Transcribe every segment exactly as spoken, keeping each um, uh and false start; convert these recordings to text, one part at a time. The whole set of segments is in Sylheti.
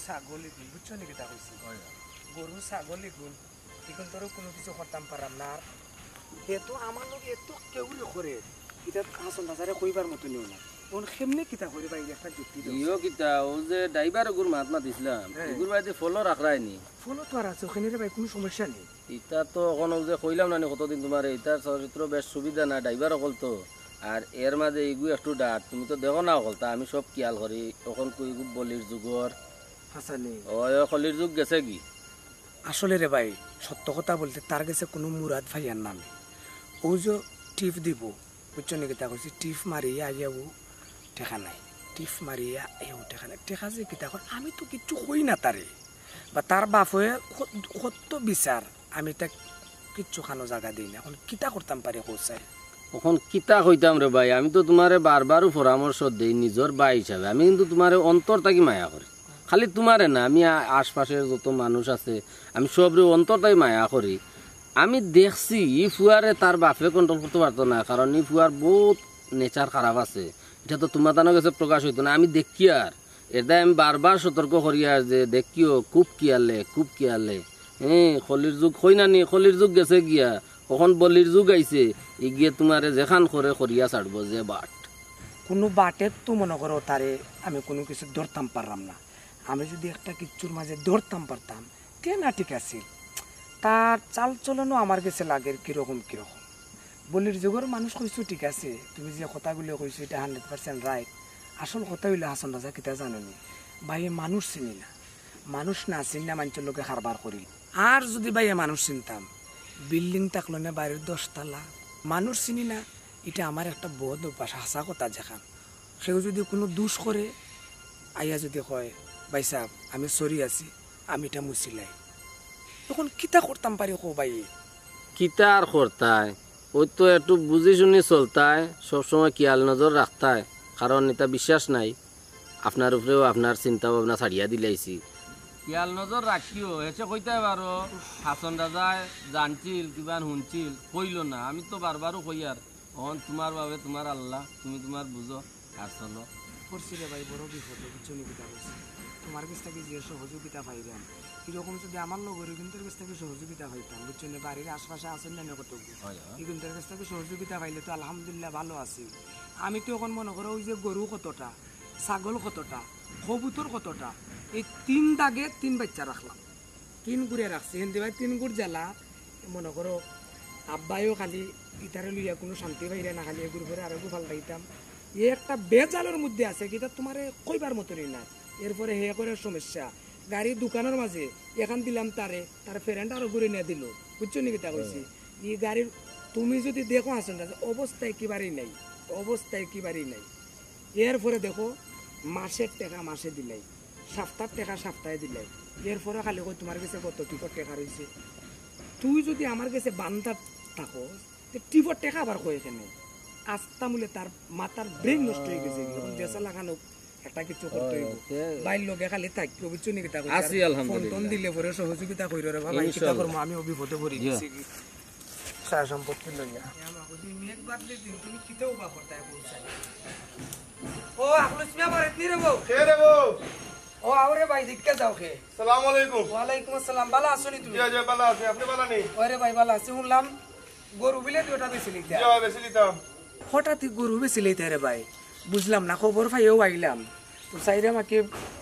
ছাগল ইগুন, বুঝছো নি কিতা কইছি? গরু ছাগল ইগুন, ইগুন তোরও কুনু কিছু করতাম পারলাম না। আর হে তো আমার লগে এত কেউরি করে, ইটা হাছন রাজারে কইবার মতো নিও না। অখন কেমনে কিতা করি ভাই, একটা যুক্তি দেও। ইয়ো কিতা, অউ যে ড্রাইভার ওগুর মাত মাতিছিলাম, হ্যাঁ। এগুর বাড়িত ফলো রাখরায়নি। ফলো তো আর আছে, অখানে রে ভাই কুনু সমস্যা নাই। ইটা তো অখন অউ যে কইলাম না নি কতদিন তুমারে, ইটার চরিত্র বেশ সুবিধা না, ড্রাইভার অকল তো। আর এর মাঝে ইগু একটু ডাট, তুমি তো দেখো না অকলতা, আমি সব খিয়াল করি। অখন কই ইগু বলির যুগর। হাছানি। ওই, ওই কলির যুগ গেছে গি? আসলে রে ভাই, সত্য কথা বলতে তার গেছে কুনু মুরাদ পাইয়ার না আমি। অউ যে টিপ দিবো, বুঝছো নি কিতা কইছি? টিপ মারিয়া আইয়াউ টেকা নাই, টিপ মারিয়া আইয়াউ টেকা নাই। টেকা যে কিতা কর, আমি তো কিচ্ছু কই না তারে। বা তার বাফে কত, কত বিচার, আমি তা কিচ্ছু খানো জাগা দেই না। অখন কিতা করতাম পারি কও চাই? অখন কিতা কইতাম রে ভাই, আমি তো তুমারে বারবারউ পরামর্শ দেই নিজর ভাই হিসাবে, আমি কিন্তু তুমারে অন্তর থাকি মায়া করি। খালি তুমারে না, আমি আ-, আশপাশের যত মানুষ আছে, আমি সবরে অন্তর থাকি মায়া করি। আমি দেখছি ই ফুয়ারে তার বাফে কন্ট্রোল করতে পারতো না, কারণ ই ফুয়ার বউত নেচার খারাপ আছে। ইটা তো তুমার তানর গেছে প্রকাশ অইতো না, আমি দেখিয়ার। এরদায় আমি বারবার সতর্ক করিয়ার যে দেখিও, খুব খিয়ালে, খুব খিয়ালে। হ্যাঁ, কলির যুগ কই না নি, কলির যুগ গেছে গিয়া, অখন বলির যুগ আইছে, ইগিয়ে তুমারে যেখান করে করিয়া ছাড়বো, যে বাট। কুনু বাটে তো মনো করো তারে আমি কুনু কিছু ধরতাম পারলাম না। আমি যুদি একটা কিচ্ছুর মাঝে ধরতাম পারতাম, তে না ঠিক আছিল। তার চাল চলনও আমার গেছে লাগের কিরকম কিরকম। বলির যুগর মানুষ কইছো ঠিক আছে, তুমি যে কথাগুলো কইছো ইটা হান্ড্রেড পার্সেন্ট রাইট। আসল কথা অইলো হাছন রাজা কিতা জানো নি? ভাইয়ে মানুষ চিনি না, মানুষ না চিনি না মানষর লগে কারবার করি। আর যুদি ভাইয়ে মানুষ চিনতাম, বিল্ডিং থাকলো না বাড়ির দশতলা, মানুষ চিনি না, ইটা আমার একটা বদ অভ্যাস, হাছা কথা যেখান। কেউ যুদি কুনু দুষ করে, আইয়া যুদি কয়, "ভাই সাব, আমি সরি আছি, আমি ইটা মুছিলাই।" অখন কিতা করতাম পারি কও ভাই? কিতা আর করতায়? অউ তো একটু বুঝি শুনি চলতায়, সবসময় খিয়াল নজর রাখতায়, কারণ ইতা বিশ্বাস নাই। আপনার উপরেও আপনার চিন্তা ভাবনা ছাড়িয়া দিলাইছি। খিয়াল নজর রাখিও, হেষে কইতায় পারো, হাছন রাজায় জানছিল, কিবা হুনছিল, কইলো না। আমি তো বারবারউ কইয়ার, অখন তুমার বাবে তুমার আল্লাহ, তুমি তুমার বুঝো, আর চলো। পড়ছি রে ভাই, বড় বিপদে, বুঝছো নি কিতা কইছি? তুমার গেছ থাকি যে সহযোগিতা পাইরাম, ইরকম যুদি আমার লগর ইগুন্তর গেছ থাকি সহযোগিতা পাইতাম, বুঝছো নি? বাড়ির আশপাশে আছইন না নি কতগু? হয়, হয়। ইগুন্তর গেছ থাকি সহযোগিতা পাইলে তো আলহামদুলিল্লাহ ভালো আছি। আমি তো অখন মনো করো অউ যে গরু কতটা, ছাগল কতটা, কবুতর কতটা, এই তিন দাগে তিন বাইচ্চা রাখলাম। তিন গুড়ে রাখছি, হিন্দি ভাই তিন গুড় জ্বালা। মনো করো, আব্বায়ও খালি ইতারে লইয়া কুনু শান্তি পাইরা না, খালি এগুর পরে আরেকগু ফালতাইতাম। এ একটা বেজালর মধ্যে আছে, কিতা তুমারে কইবার মতনই না। এরপরে হে করে সমস্যা, গাড়ি দোকানর মাঝে এখান দিলাম তারে, তার ফ্রেন্ড আরো ঘুরে নিয়া দিল, বুঝছো নি কিতা কইছি? ই গাড়ির তুমি যুদি দেখো হাছন রাজা, অবস্থা একেবারেই নাই, অবস্থা একেবারেই নাই। এরপরে দেখো, মাসের টেকা মাসে দিলাই, সাপ্তার টেকা সাপ্তায় দিলাই, এরপরে খালি কই তুমার গেছে কত টিপর টেকা রইছে। তুই যুদি আমার গেছে বান্দা থাকো, তে টিপর টেকা আবার কয় কেনে? আস্তা মূলে তার মাথার ব্রেইন নষ্ট অই গেছে, অখন দেশে লাগানো একটা কিছু করতে অইবো। ভাইর লগে খালি থাকিও, বুঝছো নি কিতা কইছি? আছি, আলহামদুলিল্লাহ। ফোন টোন দিলে পরে সহযোগিতা করিও রে বাবা, ভাই, কিতা ইনশাআল্লাহ। করমু, আমি ও বিপদে পড়ি গেছি। সয় সম্পত্তি লইয়া। মেঘ বাদলে দিন, তুমি কিতাও বা করতায় বলছাই। ও, আখলুস মিয়া বাড়িত নি রে বউ? কে রে বউ? ও, আও রে ভাই, দেখতে যাও কে। সালাম আলাইকুম। ওয়ালাইকুম আসসালাম, ভালা আছো নি তুমি? জি, জি, ভালা আছি, আপনি ভালা নি? ওরে ভাই, ভালা আছি, হুনলাম গরু বিলে দুইটা বেচিলিতা। জি, বেচিলিতাম। হঠাৎ গরু বেচিলিতা রে ভাই, বুঝলাম না, খবর পাইয়াউ আইলাম। তো চাইরাম আগে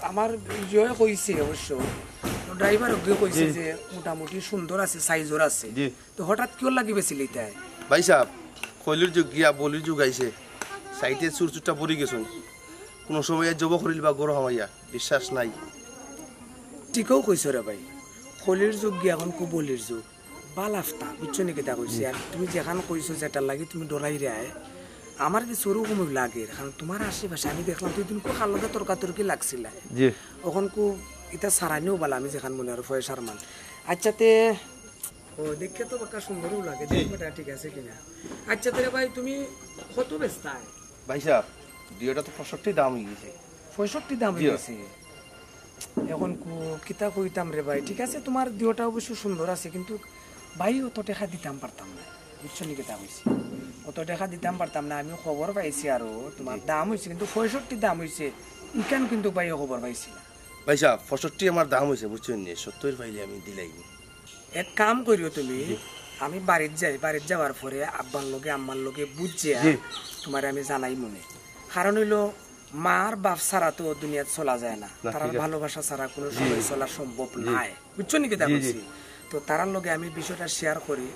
আমার ইয়ে কইছে অবশ্য, তো ড্রাইভার ওগিয়ে কইছে জি। যে মোটামুটি সুন্দর আছে, সাইজর আছে। জি। তো হঠাৎ কিওর লাগি বেচিলিতায়? ভাই সাব, কলির যুগ গিয়া বলির যুগ আইছে, সাইডে চুর চুরটা পড়ি গেছইন, কুনু সময় জব করিল বা গরু হামাইয়া, বিশ্বাস নাই। ঠিকউ কইছো রে ভাই, কলির যুগ গিয়া অখন খুব বলির যুগ। বালাফতা, বুঝছো নি কিতা কইছি? আর তুমি যেখান কইছো যেটার লাগি তুমি ডরাইরায়, আমার কিছু ওরকমউ লাগের, কারণ তুমার আশেপাশে আমি দেখলাম দুই দিন খুব হালকা তর্কাতর্কি লাগছিল। জি। অখন খুব ইতা সারানিও বালা, আমি যেখান মনে অর পয়সার মান। আচ্ছা তে, ও দেখে তো বাক্কা সুন্দরউ লাগে, জি। দেখো বেটা ঠিক আছে কিনা। আচ্ছা তে রে ভাই, তুমি কত বেচতায়? ভাই সাব, দুইটা তো পঁয়ষট্টি দাম অই গেছে। পঁয়ষট্টি দাম অই জি। গেছে? অখন কু-, কিতা কইতাম রে ভাই, ঠিক আছে, তুমার দুইটা অবশ্য সুন্দর আছে, কিন্তু ভাই অত টেকা দিতাম পারতাম না, বুঝছো নি কিতা কইছি? অত টেকা দিতাম পারতাম না, আমি খবর পাইছি আরো, তুমার জি। দাম অইছে, কিন্তু পঁয়ষট্টি দাম অইছে, ইখান কিন্তু ভাই খবর পাইছি না। ভাইসাব, পঁয়ষট্টি আমার দাম অইছে, বুঝছইন নি? সত্তইর পাইলে আমি দিলাইমু। এক কাম করিও তুমি, জি। আমি বাড়িত যাই, বাড়িত যাওয়ার পরে আব্বার লগে আম্মার লগে বুঝিয়া জি। তুমারে আমি জানাইমুনে। কারণ অইলো, মা আর বাপ ছাড়া তো দুনিয়াত চলা যায় না, না, তারার ঠিক আছে। ভালোবাসা ছাড়া কুনু জি। সময় চলা সম্ভব জি। নায়। বুঝছো নি কিতা জি, জি। কইছি? তো তারার লগে আমি বিষয়টা share করি,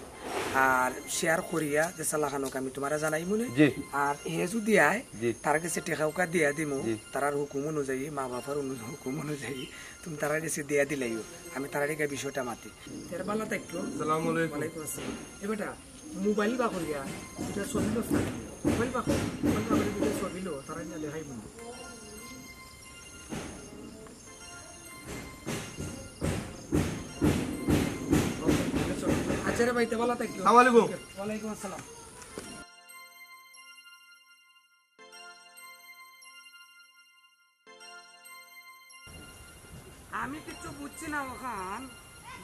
আর share করিয়া যেছা লাখান অউক আমি তুমারে জানাইমুনে। জি। আর হে যুদি আয়, জি। তার গেছে টেকা উকা দিয়া দিমু, জি। তারার হুকুম অনুযায়ী, মা বাপর অনু-, হুকুম অনুযায়ী তুমি তারার গেছে দিয়া দিলাইও, আমি তারার গিয়া বিষয়টা মাতি। তের বালা থাকিও। আসসালামু আলাইকুম। ওয়ালাইকুম আসসালাম। এ বেটা, মোবাইল বার করিয়া দুইটা ছবি লস না। মোবাইল বার কর, মোবাইল বার করিয়া দুইটা ছবি লো, তারারে নিয়া দেখাইমু। আচ্ছা রে ভাই, তে বালা থাকিও। আসসালামু আলাইকুম। ওয়ালাইকুম আসসালাম। আমি কিচ্ছু বুঝছি না অখান,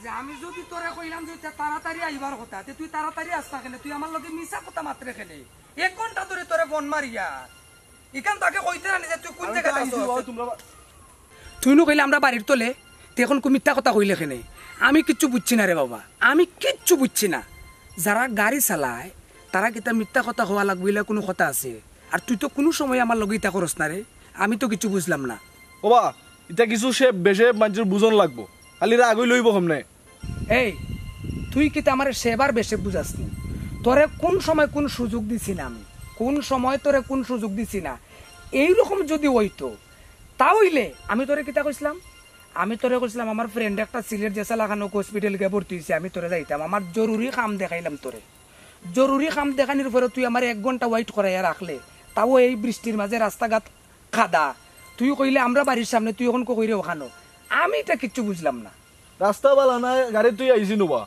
যে আমি যুদি তোরে কইলাম যে তে তাড়াতাড়ি আইবার কথা, তে তুই তাড়াতাড়ি আস না কেনে? তুই আমার লগে মিছা কথা মাতরে কেনে? এক ঘন্টা ধরি তোরে ফোন মারিয়ার। ইখান তাকে কইতে না নি যে তুই কুন জাগাত আছস? তুই নু কইলে আমরা বাড়ির তলে, তে অখন কু মিথ্যা কথা কইলে কেনে? আমি কিচ্ছু বুঝছি না রে বাবা, আমি কিচ্ছু বুঝছি না। যারা গাড়ি চালায়, তারা কিতা মিথ্যা কথা কওয়া লাগবো, ইলা কুনু কথা আছে? আর তুই তো কুনু সময় আমার লগে ইতা করস না রে, আমি তো কিচ্ছু বুঝলাম না। ওবা, ইতা কিছু সে বেশে মানষর বুঝন লাগবো, খালি রাগ অইলে অইবো কেমনে? এই, তুই কিতা আমারে সেবার বেশে বুঝাস নি? তোরে কুন সময় কুন সুযোগ দিছি না আমি? কুন সময় তোরে কুন সুযোগ দিছি না? এইরকম যুদি অইতো, তা অইলে আমি তোরে কিতা কইছলাম? আমি তোরে কইছলাম, আমার friend একটা সিলেট যেছা লাখান অউক hospital গিয়া ভর্তি অইছে, আমি তোরে যাইতাম, আমার জরুরি কাম দেখাইলাম তোরে। জরুরি কাম দেখানির পরে তুই আমারে এক ঘন্টা wait করাইয়া রাখলে, তাও এই বৃষ্টির মাঝে রাস্তাঘাট কাদা। তুই কইলে আমরা বাড়ির সামনে, তুই অখন কই রে অখানো? আমি ইটা কিচ্ছু বুঝলাম না। রাস্তা বালা না, গাড়ি তুই আইছি নুবা।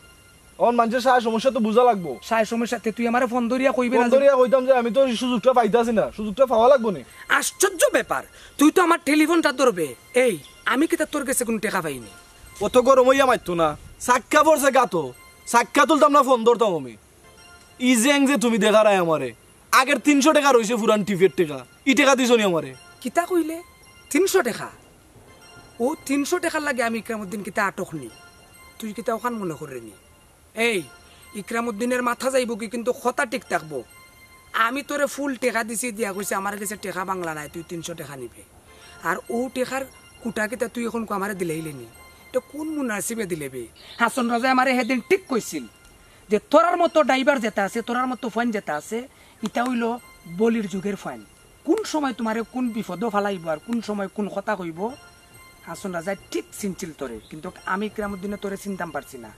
অখন মানষর সায় সমস্যা তো বুঝা লাগবো। সায় সমস্যা তে তুই আমারে ফোন ধরিয়া কইবে না ফোন যে ধরিয়া কইতাম যে আমি তো সুযোগটা পাইতাছি না, সুযোগটা পাওয়া লাগবো নি। আশ্চর্য ব্যাপার, তুই তো আমার টেলিফোনটা ধরবে। এই, আমি কিতা তোর গেছে কুনু টেকা পাইনি? অত গরম অইয়া মাততো না, চাক্কা পড়ছে গাতো, চাক্কা তুলতাম না ফোন ধরতাম আমি। ই জেং যে তুমি দেখারায় আমারে, আগের তিনশো টেকা রইছে পুরান টিপের টেকা, ই টেকা দিছো নি আমারে? কিতা কইলে? তিনশো টেকা? অউ তিনশো টেকার লাগি আমি ইকরামউদ্দিন কিতা আটক নি? তুই কিতা অখান মনে কররে নি? এই, ইকরামউদ্দিনের মাথা যাইবো কি, কিন্তু কথা ঠিক থাকবো। আমি তোরে full টেকা দিছি, দিয়া কইছি আমার গেছে টেকা বাংলা নাই, তুই তিনশো টেকা নিবে। আর অউ টেকার কুটা কিতা তুই অখন কু আমারে দিলাইলে নি? ইটা কুন মুনাসিবে দিলে বে? হাছন রাজায় আমারে হেদিন ঠিক কইছিল যে তোরার মতো driver যেতা আছে, তোরার মতো ফুয়াইন যেতা আছে, ইতা অইলো বলির যুগের ফুয়াইন। কুন সময় তুমারে কুন বিপদো ফালাইবো আর কুন সময় কুন কথা কইবো, হাছন রাজায় ঠিক চিনছিল তোরে, কিন্তু আমি ইকরামউদ্দিনে তোরে চিনতাম পারছি না।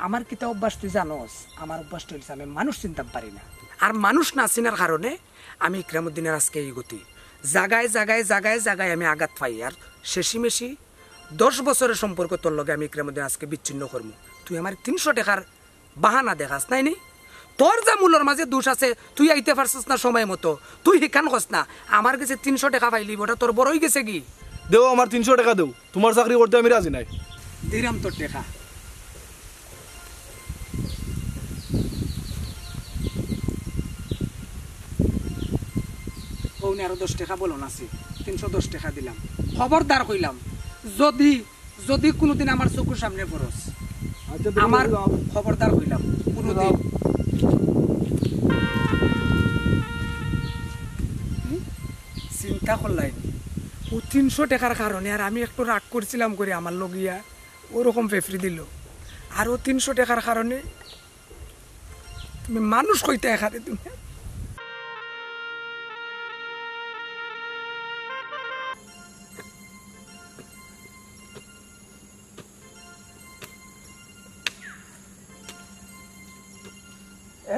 আমার কিতা অভ্যাস তুই জানোস? আমার অভ্যাসটা অইছে আমি মানুষ চিনতাম পারি না। আর মানুষ না চিনার কারণে আমি ইকরামউদ্দিনের আজকে এই গতি। জাগায় জাগায়, জাগায় জাগায় আমি আঘাত পাই। আর শেষিমেশি দশ বছরের সম্পর্ক তোর লগে আমি ইকরামউদ্দিন আজকে বিচ্ছিন্ন করমু। তুই আমার তিনশো টেকার বাহানা দেখাস, নায় নি? তোর যে মূলর মাঝে দোষ আছে, তুই আইতে পারছস না সময় মতো, তুই হিখান কস না। আমার গেছে তিনশো টেকা পাইলি, ওটা তোর বড় অইগেছে কি? দেও, আমার তিনশো টেকা দেও, তুমার চাকরি করতে আমি রাজি নায়। দিরাম তোর টেকা। অউ নে আরো দশ টেকা বলন আছে, তিনশো দশ টেকা দিলাম। খবরদার কইলাম, যুদি যুদি কুনুদিন আমার চকুর সামনে পড়স, আচ্ছা, তুমি আমার যাও। খবরদার কইলাম, কুনুদিন। যাও। হুম? চিন্তা করলায় নি? অউ তিনশো টেকার কারণে আর আমি একটু রাগ করছিলাম করি আমার লগিয়া, অউ রকম ফেফড়ি দিল। আর অউ তিনশো টেকার কারণে তুমি মানুষ কইতায় কারে তুমি?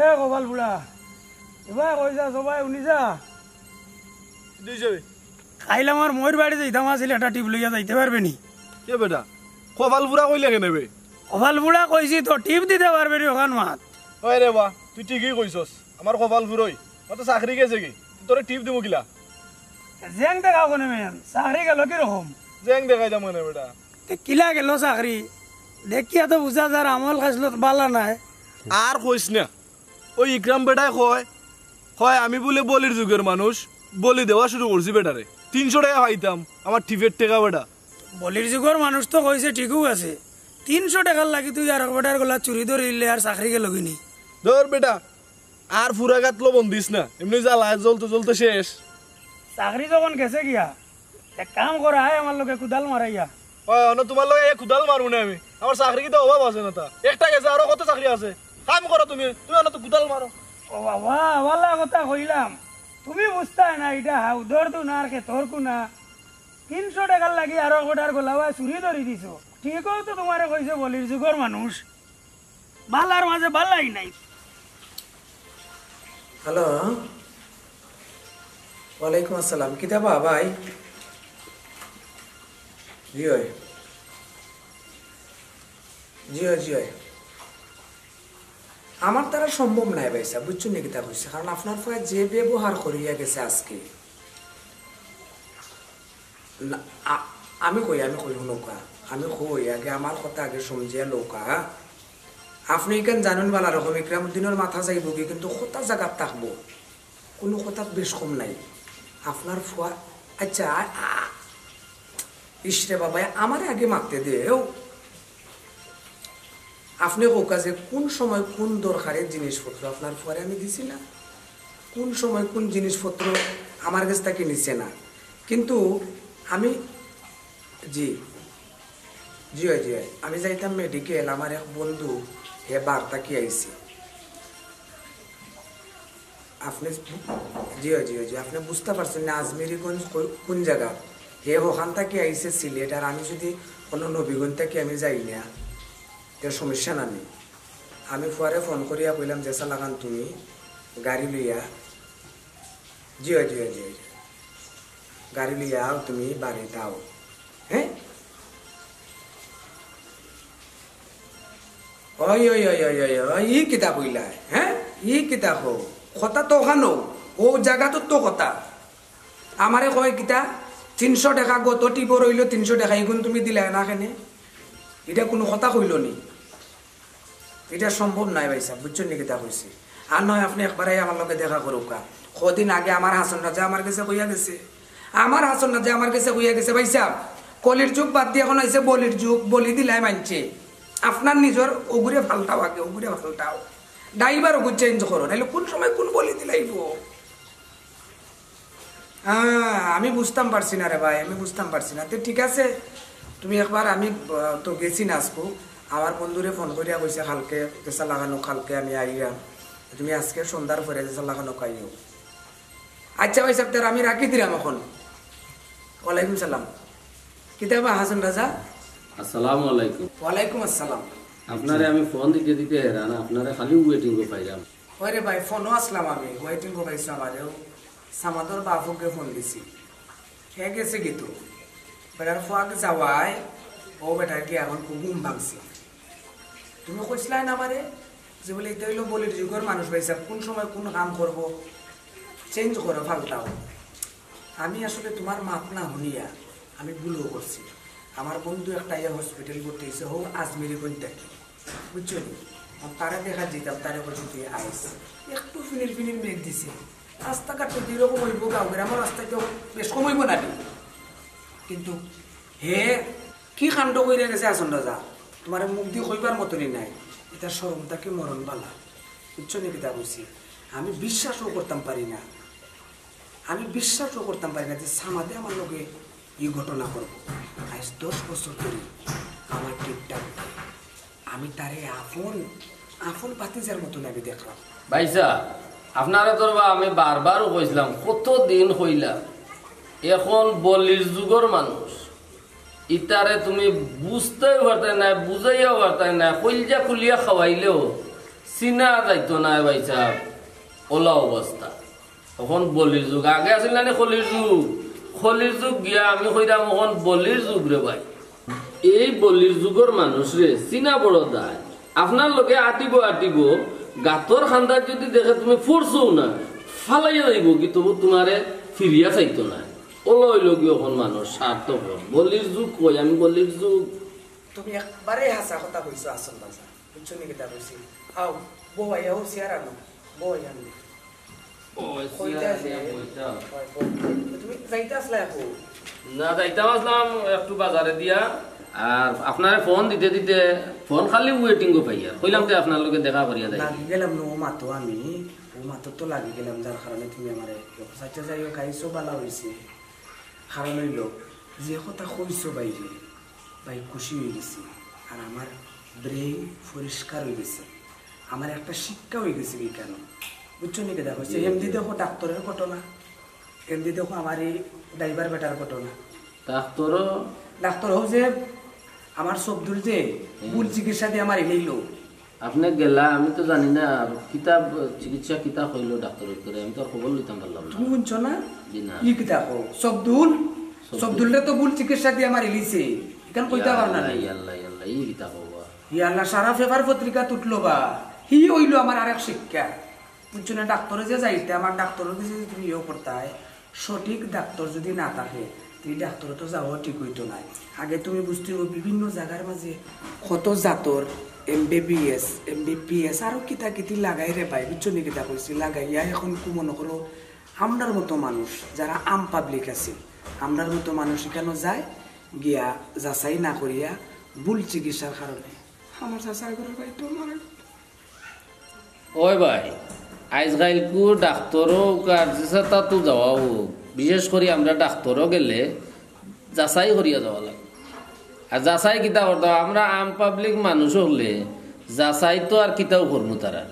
এ কপাল পুড়া, এবার কই যা, সবাই উনি যা। দুই যাবে। কাইল আমার মইর বাড়ি যাইতাম আছিল, একটা টিপ লইয়া যাইতে পারবে নি? কে বেটা? কপাল পুড়া কইলে কেনে বে? কপাল পুড়া কইছি তো, টিপ দিতে পারবে নি অখান মাত? ওই রে বা, তুই ঠিকই কইছস। আমার কপাল পুড়ই, আমার তো চাকরি গেছে কি? তোরে টিপ দিমু কিলা? জেং দেখাও কেনে মেন, চাকরি গেল কি রকম? জেং দেখাইতাম কেনে বেটা? তে কিলা গেল চাকরি? দেখিয়া তো বুঝা যার আমল খাসলত বালা নায়। আর কইস না, ওই ইকরাম বেটায় কয়, কয় আমি বুলে বলির যুগের মানুষ, বলি দেওয়া শুরু করছি বেটারে। তিনশো টেকা পাইতাম, আমার টিপের টেকা বেটা। বলির যুগর মানুষ তো কইছে ঠিকউ আছে, তিনশো টেকার লাগি তুই আরক বেটার গলাত ছুরি ধরিলে আর চাকরি গেলগি নি? ধর বেটা, আর ফুরা গাতলো বন্দিস না, এমনে জ্বালায় জ্বলতে জ্বলতে শেষ। চাকরি যখন গেছে গিয়া, এক কাম কর, আয় আমার লগে কুদাল মারাইয়া। অয়, অনো তুমার লগে এক কুদাল মারমু নে আমি। আমার চাকরি কিতা অভাব আছে না তা? একটা গেছে, আরো কত চাকরি আছে। কাম করো তুমি, তুমি অনো তো কুদাল মারো। ও বাবা, ভালা কথা কইলাম, তুমি বুঝতায় না, ইটা হাউদর কুনা আর খেতর কুনা। তিনশো টেকার লাগি আরক বেটার গলাত ছুরি ধরি দিছো। ঠিকউ তো তুমারে কইছে বলির যুগর মানুষ। ভালার মাঝে ভালাই নাই। হ্যালো, ওয়ালাইকুম আসসালাম। কিতা বা ভাই? জি অয়, জি অয়, জি অয়। আমার দ্বারা সম্ভব নায় ভাইসাব, বুঝছইন নি কিতা কইছি? কারণ আপনার ফুয়ায় যে ব্যবহার করিয়া গেছে আজকে, না, আ-, আমি কই, আমি কই, হুনউক্কা। আমি কই, আগে আমার কথা আগে সমঝিয়া লউক্কা, হ্যাঁ? আপনে ইখান জানইন ভালা রকম, ইকরামুদ্দিনর মাথা যাইবোগি, কিন্তু কথা জাগাত থাকবো, কুনু কথাত বেশ কম নাই। আপনার ফুয়া, আচ্ছা, আ, আ, ইশরে বাবা, আমারে আগে মাততে দেও। আপনে কউক্কা যে কুন সময় কুন দরকারে জিনিসপত্র আপনার ফুয়ারে আমি দিছি না, কুন সময় কুন জিনিসপত্র আমার গেছ থাকি নিছে না। কিন্তু আমি, জি, জি অয়, জি অয়, আমি যাইতাম মেডিকেল, আমার এক বন্ধু, হে বার থাকি আইছে। আপনে, জি অয়, জি অয়, জি, আপনে বুঝতা পারছইন না আজমিরিগঞ্জ কই-, কুন জাগা? হে অখান থাকি আইছে সিলেট, আর আমি যুদি অনো নবীগঞ্জ থাকি আমি যাই না, তে সমস্যা না নি। আমি ফুয়ারে ফোন করিয়া কইলাম, "যেছা লাখান তুমি গাড়ি লইয়া, জি অয়, জি অয়, জি অয়, গাড়ি লইয়া আও, তুমি বাড়িত আও।" হ্যাঁ? ওই, ওই, ওই, ওই, ওই, ওই, ই কিতা কইলা, হ্যাঁ? ই কিতা কও? কথা তো অখানউ, অউ জাগাত তো কথা। আমারে কয় কিতা, "তিনশো টেকা গত টিপর অইলো তিনশো টেকা, ইগুন তুমি দিলায় না কেনে?" ইটা কুনু কথা কইলো নি? ইটা সম্ভব নায় ভাইসাব, বুঝছইন নি কিতা কইছি? আর নায় আপনে একবার আইয়া আমার লগে দেখা করউক্কা। কদিন আগে আমার হাছন রাজা আমার গেছে কইয়া গেছে, আমার হাছন রাজা আমার গেছে কইয়া গেছে, "ভাইসাব, কলির যুগ বাদ দিয়া অখন আইছে বলির যুগ, বলি দিলায় মানষে। আপনার নিজর অগুরে ফাল্টাও আগে, অগুরে ফাল্টাও। ড্রাইভার অগু চেঞ্জ করো, নাইলে কুন সময় কুন বলি দিলাইবো।" হ্যাঁ, আমি বুঝতাম পারছি না রে ভাই, আমি বুঝতাম পারছি না। তে ঠিক আছে, তুমি একবার, আমি, আহ, তো গেছি না আজকু। আমার বন্ধুরে ফোন করিয়া কইছে কালকে, যেছা লাখান অউক কালকে আমি আইরাম। তুমি আজকে সন্ধ্যার পরে যেছা লাখান অউক আইও। আচ্ছা ভাইসাব, তে আমি রাখি দিরাম অখন। ওয়ালাইকুম সালাম। কিতা বা হাছন রাজা? আসসালামু আলাইকুম। ওয়ালাইকুম আসসালাম। আপনারে আমি ফোন দিতে দিতে হেরান, আপনারে খালি ওয়েটিংও পাইরাম। ওরে ভাই, ফোনও আছলাম আমি, ওয়েটিংও পাইছো আমারেও। সামাদর বাফরে ফোন দিছি, হে গেছে গি তো। বেটার ফুয়াক যাওয়ায়, অউ বেটার গি অখন খুব ঘুম ভাঙছে। তুমি কইছলায় না আমারে যে বুলে, "ইতা অইলো বলির যুগর মানুষ ভাইসাব, কুন সময় কুন কাম করবো, চেঞ্জ করো, ফাল্টাও।" আমি আসলে তুমার মাত না হুনিয়া আমি ভুলও করছি। আমার বন্ধু একটা আইয়া হসপিটাল ভর্তি অইছে, হউ আজমিরিগঞ্জ থাকি, বুঝছো নি? আর তারে দেখাত যাইতাম, তারে কইছি তুই আইস। একটু ফিনির ফিনির মেঘ দিছে, রাস্তাঘাট তো যেরকম অইবো, গাঁও গ্রামর রাস্তায় তো বেশ কম অইবো না নি? কিন্তু হে কি কাণ্ড কইরা গেছে হাছন রাজা, তুমারে মুখদি কইবার মতনই নায়। ইতা শরম থাকি মরণ ভালা, বুঝছো নি কিতা কইছি? আমি বিশ্বাসও করতাম পারি না, আমি বিশ্বাসও করতাম পারি না যে সামাদে আমার লগে ই ঘটনা করবো। আইজ দশ বছর ধরি আমার টিপটা আমি তারে আপন, আপন ভাতিজার মতন আমি দেখরাম। ভাইসাব, আপনারে তো বা আমি বারবারও কইছলাম, কতদিন কইলাম, অখন বলির যুগর মানুষ, ইতারে তুমি বুঝতেও পারতায় নায়, বুঝাইয়াও পারতায় নায়, কইলজা খুলিয়া খাওয়াইলেও চিনা যাইতো নায় ভাইসাব, অলা অবস্থা। অখন বলির যুগ, আগে আছিল না নি কলির যুগ? কলির যুগ গিয়া আমি কইরাম অখন বলির যুগ রে ভাই। এই বলির যুগর মানুষরে চিনা বড় দায়। আপনার লগে আটিবো আটিবো, গাতর কান্দাত যুদি দেখে তুমি পড়ছো না, ফালাইয়া যাইবোগি, তবু তুমারে ফিরিয়া চাইতো নায়। অলা অইলোগি অখন মানুষ স্বার্থপর। বলির যুগ কই, আমি বলির যুগ। তুমি একবারে হাছা কথা কইছো হাছন রাজা। বুঝছো নি কিতা কইছি? আও, বও আইয়া, অউ চেয়ার আনো, বও আইয়া আনো। ও, কইতা চেয়ার আছে? আনিয়া বইতাম। অয়, বও। তুমি যাইতা আছলায় অখন? না, যাইতাম আছলাম একটু বাজারে দিয়া। আর আপনারে ফোন দিতে দিতে ফোন খালি ওয়েটিংও পাইয়ার। কইলাম যে আপনার লগে দেখা করিয়া যাই। লাগি গেলাম না, ও মাতো আমি, ও মাতো তো লাগি গেলাম, যার কারণে তুমি আমারে, আচ্ছা, যাই হোক, আইছো, ভালা অইছে। কারণ অইলো, যে কথা কইছো বাইরে, ভাই, খুশি অই গেছি। আর আমার ব্রেইন পরিষ্কার অই গেছে, আমার একটা শিক্ষা অই গেছে কি কেন, বুঝছো নি? দেখো, সে এমনি দেখো ডাক্তারের ঘটনা, এমনি দেখো আমার এই ড্রাইভার বেটার ঘটনা। ডাক্তারও ডাক্তার হোক যে আমার শব্দুল যে ভুল চিকিৎসা দিয়ে আমার এলেইলো। আপনি গেলা, আমি তো জানি না, আর কিতা চিকিৎসা কিতা কইলো ডাক্তার করে, আমি তো আর খবর লইতাম পারলাম না। তুমি শুনছো না? জি না। ই কিতা কও? শব্দুল? শব্দুল। শব্দুলরে তো ভুল চিকিৎসা দিয়ে আমার এলিছে। এখান কইতা পার না নি? ইয়াল্লা, ইয়াল্লা, ই কিতা কও বা? ইয়াল্লা, সারা পেপার পত্রিকা তুটলো বা। হি অইলো আমার আরেক শিক্ষা। বুঝছো না? ডাক্তারে যে যাইতে, আমার ডাক্তারের কাছে যদি তুমি ইয়ে করতায়, সঠিক ডাক্তার যদি না থাকে, তে ডাক্তারে তো যাওয়া ঠিক অইতো নায়। আগে তুমি বুঝতে হবে, বিভিন্ন জাগার মাঝে কত জাতর এমবিবিএস, এমবিপিএস, আরো কিতা কিতি লাগাই রে ভাই, বুঝছো নি কিতা কইছি? লাগাইয়া এখন কু মনে করো, আমরার মতো মানুষ, যারা আম পাবলিক আছে, আমরার মতো মানুষ এখানে যায়, গিয়া যাচাই না করিয়া ভুল চিকিৎসার কারণে আমার চাচার ঘরে ভাই তো মারা গেল। ওই ভাই, আইজকাইলকু ডাক্তারও কার যেসা তা তো যাওয়া হোক, বিশেষ করি আমরা ডাক্তারও গেলে যাচাই করিয়া যাওয়া লাগে। আর যাচাই কিতা করতাম, আমরা আম পাবলিক মানুষ হলে যাচাই তো আর কিতাও করবো তারা।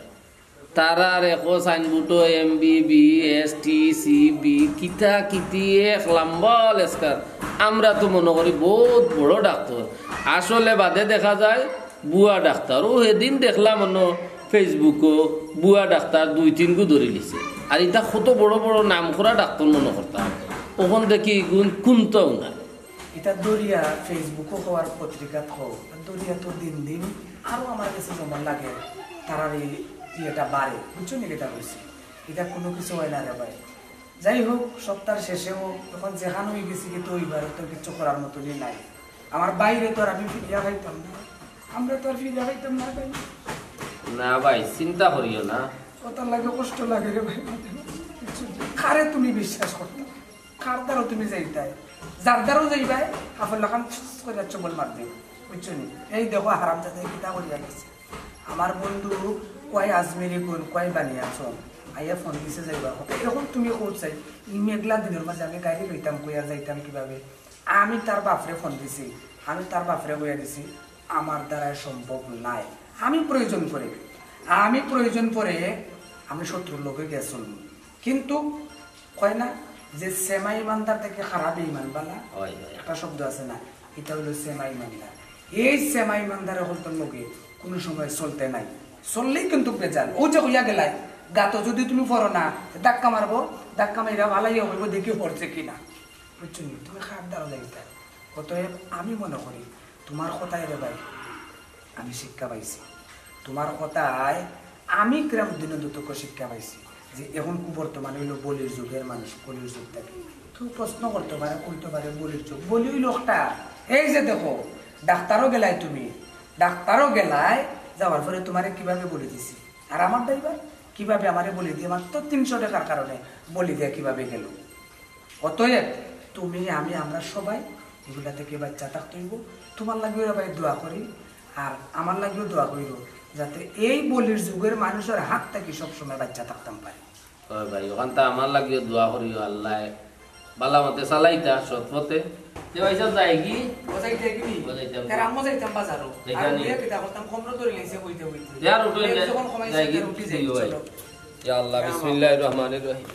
তারা আর এখন সাইনবোর্ডও এমবিবিএস, টিসিবি, কিতা কিতি এক লম্বা লেসকার। আমরা তো মনে করি বহুত বড় ডাক্তার, আসলে বাদে দেখা যায় বুয়া ডাক্তার। ও সেদিন দেখলাম অন্য ফেসবুকও বুয়া ডাক্তার দুই তিনগু ধরি লিছে। আর ইতা কত বড় বড় নাম করা ডাক্তার মনে করতাম, ওখান দেখি ইগুন কুন্তাও না। ইতা দরিয়া ফেসবুকও হওয়ার পত্রিকাত হও, দরিয়া তো দিন দিন আরো আমার কাছে যেমন লাগে, তারার এই ইয়েটা বাড়ে, বুঝছো নি? এটা হয়েছে, এটা কোনো কিছু হয় না রে ভাই। যাই হোক, সপ্তাহের শেষেও এখন যেখানে হয়ে গেছি কি, তো এবার তো কিছু করার মতনই নাই। আমার বাইরে তো আর আমি ফিরিয়া খাইতাম না, আমরা তো আর ফিরিয়া খাইতাম না ভাই। না ভাই, চিন্তা করিও না। কত লাগে, কষ্ট লাগে রে ভাই। কারে তুমি বিশ্বাস করতে, কার দ্বারা তুমি যাইতাই, যার দ্বারাও যাইবাই, হাফর লাখান ফুস করে চবল মার দিও, বুঝছো নি? এই দেখো, হারাম যাতে কিতা করিয়া গেছে। আমার বন্ধু কয় আজমেরি কোন, কয় বানিয়াচং, আইয়া ফোন দিছে যাইবার কথা। এখন তুমি কও চাই, ই মেঘলা দিনের মাঝে আমি গাড়ি লইতাম, কইয়া যাইতাম কিভাবে? আমি তার বাপরে ফোন দিছি, আমি তার বাপরে কইয়া দিছি, আমার দ্বারায় সম্ভব নাই। আমি প্রয়োজন পড়ে, আমি প্রয়োজন পড়ে আমি শত্রুর লগে গেছলাম। কিন্তু কয় না যে সেমা ইমানদার থেকে খারাপ ইমান বালা, হয়, হয়। একটা শব্দ আছে না, এটা হলো সেমা ইমানদার। এই সেমা ইমানদার হলতর লগে কোনো সময় চলতে নাই, চললেই কিন্তু বেজাল। ও যে হইয়া গেলাই, গাতো যদি তুমি পড়ো না, ধাক্কা মারবো, ধাক্কা মাইরা ভালাইয়া হইব, দেখি পড়ছে কিনা, বুঝছো নি? তুমি খারাপ দাও যাইতা। অতএব আমি মনে করি তোমার কথায় রে ভাই, আমি শিক্ষা পাইছি। তোমার কথায় আমি কিরামুদ্দিন দত্তকে শিক্ষা পাইছি যে এখন কু বর্তমানে হইলো বলির যুগের মানুষ, কলির যুগ থাকে। কেউ প্রশ্ন করতে পারে, কইতে পারে বলির যুগ, বলি হইলো একটা। এই যে দেখো, ডাক্তারও গেলাই তুমি, ডাক্তারও গেলাই, যাওয়ার পরে তোমারে কিভাবে বলি দিছি, আর আমার ড্রাইভার কিভাবে আমারে বলি দিয়ে মাত্র তিনশো টাকার কারণে বলি দিয়ে কিভাবে গেল। অতএব তুমি, আমি, আমরা সবাই এগুলা থেকে বাচ্চা থাকতে হইব। তোমার লাগিও রে ভাই দোয়া করি, আর আমার লাগিও দোয়া করিও, যাতে এই বলির যুগের মানুষের হাত থেকে সবসময় বাচ্চা থাকতাম পারি। হয় ভাই, ওখান তো আমার লাগিও দোয়া করিও, আল্লাহ ভালা মতে চালাইতা সৎ পথে। তে ভাই সাহেব, যাই কি? ও যাইতে কি নি? ও যাইতে হবে। তার আম্মু যাইতাম বাজারও। আর যাইতাম নি? উঠে কিতা করতাম, কমরো ধরে লাইছে কইতে কইতে। ইয়ার উঠো, এই যা-, যখন কমাইছে, যাই কি? তার উঠি যাই, দিও ভাই। চলো। ইয়া আল্লাহ, ইয়া বিসমিল্লাহির রহমানির রহিম।